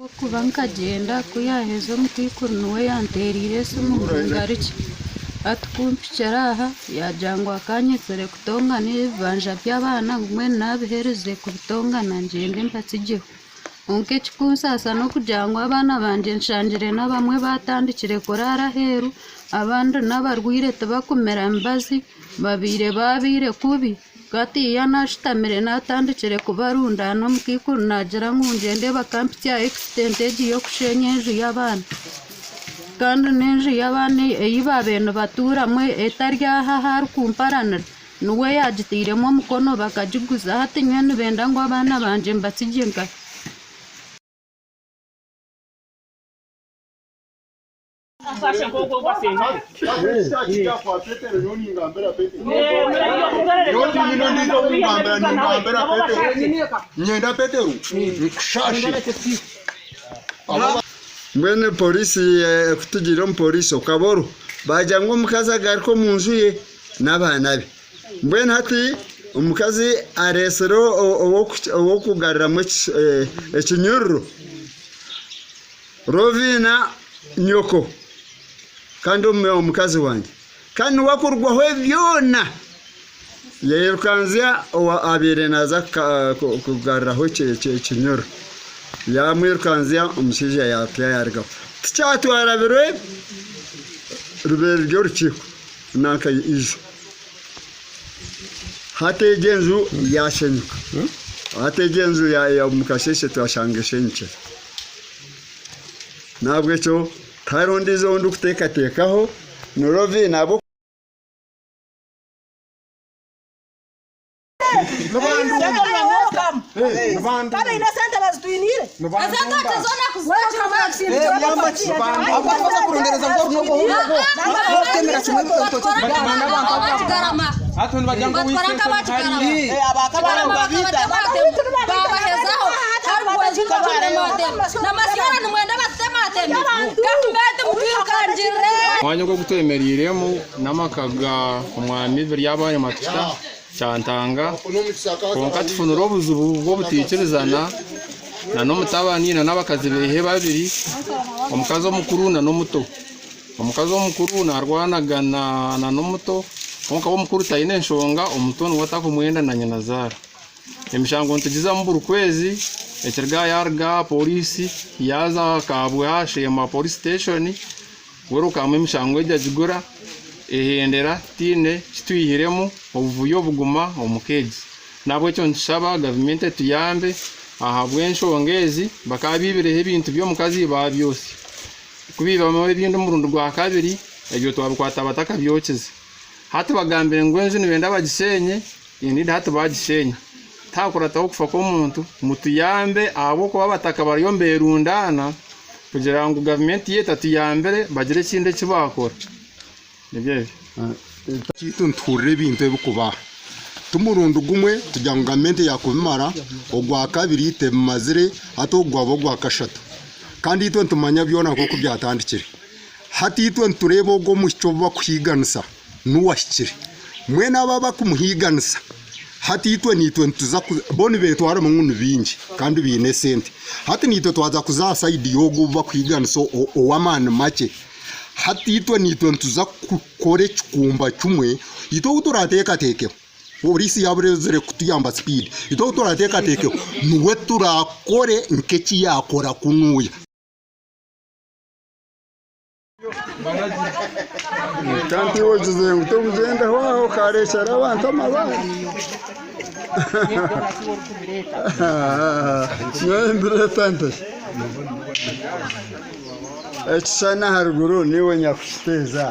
Ahabw'okuba nkagyenda ku yaaheza omukaikuru niwe yanteereire esimu ngu ngarukye. Hati ku mpikire aha yaagira ngu akanyetsire kutongana ebibanja by'abaana ngu mbwenu naabiherize kubitongana ngyende mbatsigyeho. Kwonka ekikunsaasa n'okugira ngu abaana bangye nshangire n'abamwe baatandikire kuraara aheeru, abandi n'abarwaire tibakumira mibazi, babaire baabaire kubi. Hatiiya naashutamire naatandikire kubarundaana omukaikuru naagira ngu ngyende bakampitsya aha accident egi y'okusheenya enju y'abaana. Kandi n'enju y'abaana ei baabaire nibatuuramu etari aha ahu arikumparanira, niwe yaagitairemu omukono bakagiguza. Hati nyowe nibenda ngu abaana bangye mbatsigye nkahi? Mbwenu poriisi ku tugiire omu poriisi okaba oriho, baagira ngu omukazi agaruke omu nju ye n'abaana be. Mbwenu hati omukazi areetsire ow'okugaruramu ekinyururo. Rovina nyoko kandi omukazi wangye kandi niwe akurugwaho ebi byona yairukanzya owabaire naaza kugaruraho ekinyoro yamwirukanzya omushaija yatya yarugaho tikyatwara biro ebi ribaire riri orukiiko nanka ijo hati egi enju yashenyuka hati egi enju omukasheeshe twashanga eshenyukire. N'ahabw'ekyo tihariho ondiijo ou ndikuteekateekaho ni Rovina ahabw'okuba. Omwanya ogu ogutwemereiremu n'amaka ga Omwami Biryabaana Matuta Kyantanga kwonka tufunire obuzibu bw'obutaikirizana n'omutabani n'abakazi be babiri, omukazi omukuru n'omuto. Omukazi omukuru naarwanagana n'omuto kwonka we omukuru taine nshonga, omuto niwe atarikumwenda na nyinazaara. Emishango nitugizamu buri kwezi, ekiriga aha yaaruga aha pooriisi yaaza aha Kabwe Sheema Police Station, werukamu emishango egyo agigura, ehendera tihaine eki twihiremu, obuvuyo buguma omu ka egi. N'ahabw'ekyo nitushaba gavumenti etuyambe ahabw'enshonga ezi, bakaba baibireho ebintu by'omukazi baabyosya. Ku baibamu ebindi omurundi gwa kabiri, ebyo twabikwata batakabyokize. Hati bagambire ngu enju nibenda bagishenye, Indeed hati bagisheenya. Tihakurataho okufa kw'omuntu. Mutuyambe ahabw'okuba abataka bariyo niberundaana kugira ngu gavumenti yaitu atuyambire bagire ekindi eki baakora. Nibyo ebyo. Kyaitu nituhurira ebintu ebikubaho ti murundi gumwe tugira ngu gavumenti yakubimara, ogwakabiri tebimazire hati ogu gwaba ogwakashatu kandi itwe nitumanya byona nk'oku byatandikire. Hati itwe nitureeba ogu omwishiki ou bakuhiiganisa niwe ahikire. Mbwenu abo abakumuhiiganisa hati itwe naitwe nituza bo nibetwaramu ngu ni baingi kandi baine esente. Hati naitwe twaza kuza aha sayidi y'ogwo ou bakuhiiganisa ow'amaani makye, hati itwe naitwe nituza kukora ekikumba kimwe, itwe ou turateekateekeho, poriisi yaaba erenzire kutuyamba sipiidi, itwe ou turateekateekeho niwe turakore nk'eki yaakora kunuya. Kandi iwe ogizire ngu tokugyendaho aho okarekyera abantu amabaare. Nyowe mbireeta nta? Ekishushani aharuguru niiwe nyakukiteeza.